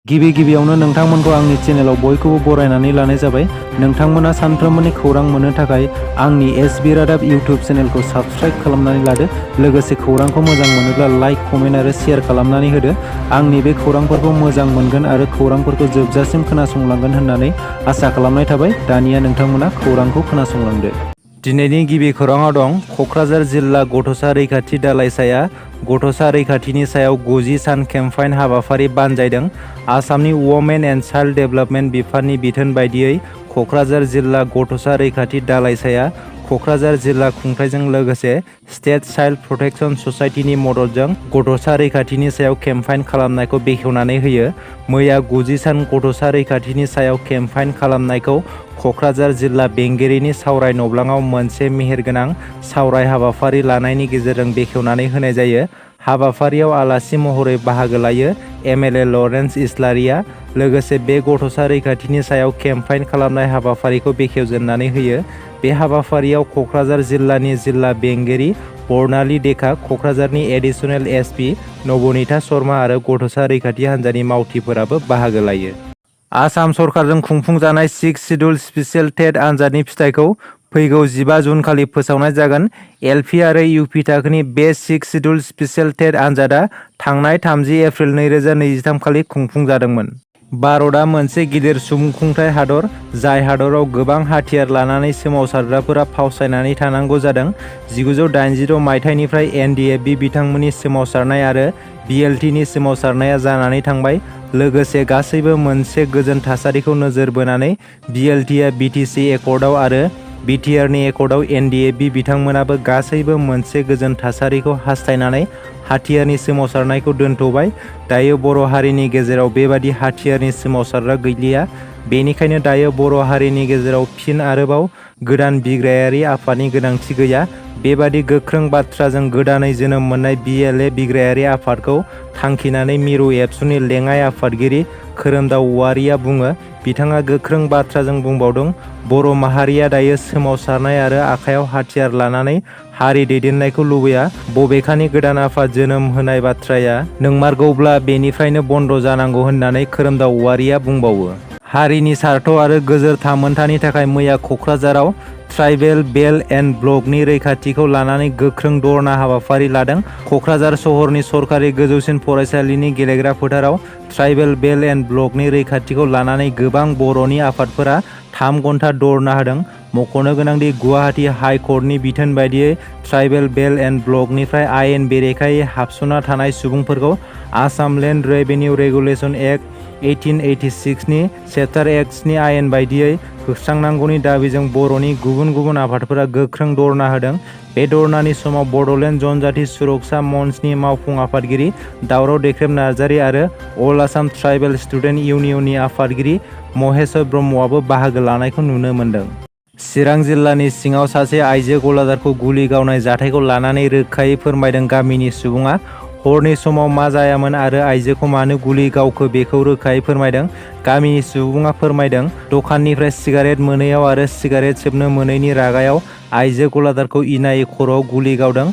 गिबियावनो नोंथांमोनखौ आंनि चेनेलाव बयखौबो बरायनानै लानाय जाबाय। नोंथांमोना सानफ्रोमबोनि खौरां मोननो थाखाय आंनि एसबी रादाब इउट्युब चेनेलखौ साबस्क्राइब खालामनानै लादो। लोगोसे खौरांखौ मोजां मोनोब्ला लाइक, कमेन्ट आरो शेयार खालामनानै होदो। आंनि बे खौरांफोरखौ मोजां मोनगोन आरो खौरांफोरखौ जोबजासिम खोनासंलांगोन होननानै आसा खालामनाय थाबाय। दानिया नोंथांमोना खौरांखौ खोनासंलांदो। दिनैनि गिबि खौराङाव दं क'क्राझार जिल्ला गथ'सा रैखाथि दालाइसाया गथ'सा रैखाथिनि सायाव 50 सान केम्पेइन हाबाफारि बानजायदों। आसामनि वुमेन एन्ड चाइल्ड डेभेलपमेन्ट बिफाननि बिथोन बायदियै क'क्राझार जिल्ला गथ'सा रैखाथि दालाइसाया क'क्राझार जिल्ला खुंथायजों लोगोसे स्टेट चाइल्ड प्रटेक्शन ससाइटिनि मददजों गथ'सा रैखाथिनि सायाव केम्पेइन खालामनायखौ बेखेवनानै होयो। मैया 50 सान गथ'सा रैखाथिनि सायाव केम्पेइन खालामनायखौ क'क्राझार जिल्ला बेंगिरिनि सावराय नब्लाङाव मोनसे मेहेरगोनां सावराय हाबाफारि लानायनि गेजेरजों बेखेवनानै होनाय जायो। हाबाफारियाव आलासि महरै बाहागो लायो एमएलए लरेन्स इस्लारिया। लोगोसे बे गथ'सा रैखाथिनि सायाव केम्पेइन खालामनाय हाबाफारिखौ बेखेवजेननानै होयो। बे हाबाफारियाव क'क्राझार जिल्लानि जिल्ला बेंगिरि बर्नाली डेका, क'क्राझारनि एडिशनेल एसपि नबनीता शर्मा आरो गथ'सा रैखाथि हान्जानि मावथिफोराबो बाहागो लायो। आसाम सरकारजों खुंफुंजानाय 6 शिड्युल स्पेसियेल टेट आनजादनि फिथायखौ फैगौ 15 जुन खालि फोसावनाय जागोन। एलपि आरो इउपि थाखोनि बे 6 शिड्युल स्पेसियेल टेट आनजादा थांनाय 30 एप्रिल 2023 खालि खुंफुंजादोंमोन। भारतआ मोनसे गिदिर सुबुंखुंथाइ हादर, जाय हादराव गोबां हाथियार लानानै सोमावसारग्राफोरा फावसायनानै थानांगौ जादों। 1986 मायथाइनिफ्राय एनडिएफबि बिथांमोननि सोमावसारनाय आरो बिएलटिनि सोमावसारनाया जानानै थांबाय। लोगोसे गासैबो मोनसे गोजोन थासारिखौ नोजोर बोनानै बिएलटिआ बिटिसि एकर्डआव आरो बिटिआरनि एकर्डआव एनडिएफबि बिथांमोनाबो गासैबो मोनसे गोजोन थासारिखौ हास्थायनानै हाथियारनि सोमावसारनायखौ दोनथ'बाय। दायो बर' हारिनि गेजेराव बेबादि हाथियारनि सोमावसारग्रा गैलिया। बेनिखायनो दायो बर' हारिनि गेजेराव फिन आरोबाव गोदान बिग्रायारि आफादनि गोनांथि गैया। बेबादि गोख्रों बाथ्राजों गोदानै जोनोम मोननाय बिएलए बिग्रायारि आफादखौ थांखिनानै मिरु एबसुनि लेङाइ आफादगिरि खोरोमदाव औवारिया बुङो। बिथाङा गोख्रों बाथ्राजों बुंबावदों, बर' माहारिया दायो सोमावसारनाय आरो आखायाव हाथियार लानानै हारि दैदेननायखौ लुबैया। बबेखानि गोदान आफाद जोनोम होनाय बाथ्राया नंमारगौब्ला बेनिफ्रायनो बन्द जानांगौ होननानै खोरोमदाव औवारिया बुंबावो। हारिनि सार्थ आरो गोजोर थामोनथानि थाखाय मैया क'क्राझाराव ट्राइबेल बेल्ट एन्ड ब्लकनि रैखाथिखौ लानानै गोख्रों धरना हाबाफारि लादों। क'क्राझार सहरनि सरकारि गोजौसिन फरायसालिनि गेलेग्रा फोथाराव ट्राइबेल बेल्ट एन्ड ब्लकनि रैखाथिखौ लानानै गोबां बर'नि आफादफोरा 3 घन्टा धरना होदों। मख'नो गोनांदि गुवाहाटी हाइ कर्टनि बिथोन बायदियै ट्राइबेल बेल्ट एन्ड ब्लकनिफ्राय आयेन बेरेखायै हाबसोना थानाय सुबुंफोरखौ Assam land revenue regulation act 1886 नि चेप्टार एक्टनि आयेन बायदियै होस्रांनांगौनि दाबिजों बर'नि गुबुन गुबुन आफादफोरा गोख्रों धरना होदों। बे धरनानि समाव बड'लेण्ड जनजाति सुरक्षा मन्चनि मावफुं आफादगिरि दावराव देख्रेब नार्जारी आरो अल आसाम ट्राइबेल स्टुडेन्ट इउनियननि आफादगिरि महेश्वर ब्रह्मआबो बाहागो लानायखौ नुनो मोन्दों। चिरां जिल्लानि सिङाव सासे आइजो गलादारखौ गुलि गावनाय जाथायखौ लानानै रोखायै फोरमायदों गामिनि सुबुङा। हरनि समाव मा जायामोन आरो आइजोखौ मानो गुलि गावखो बेखौ रोखायै फोरमायदों। गामिनि सुबुङा फोरमायदों, दखाननिफ्राय सिगारेट मोनैयाव आरो सिगारेट सोबनो मोनैनि रागायाव आइजो गलादारखौ इनायै खर'आव गुलि गावदों।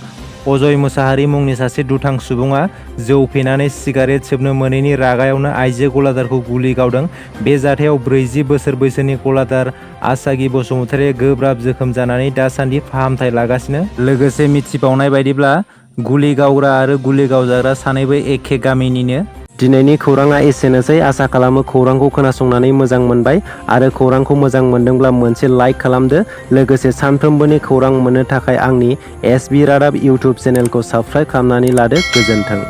अजय मुसाहारि मुंनि सासे दुथां सुबुङा जौ फेनानै सिगारेट सोबनो मोनैनि रागायावनो आइजो गलादारखौ गुलि गावदों। बे जाथायाव 40 बोसोर बैसोनि गलादार आसागि बसुमतारिया गोब्राब जोखोम जानानै दासान्दि फाहामथाय लागासिनो। लोगोसे मिथिबावनाय बायदिब्ला गुलि गावग्रा आरो गुलि गावजाग्रा सानैबो एखे गामिनिनो। दिनैनि खौराङा एसेनोसै। आसा खालामो खौरांखौ खोनासंनानै मोजां मोनबाय आरो खौरांखौ मोजां मोनदोंब्ला मोनसे लाइक खालामदो। लोगोसे सानफ्रोमबोनि खौरां मोननो थाखाय आंनि एसबी रादाब इउट्युब चेनेलखौ साबस्क्राइब खालामनानै लादो। गोजोन्थों।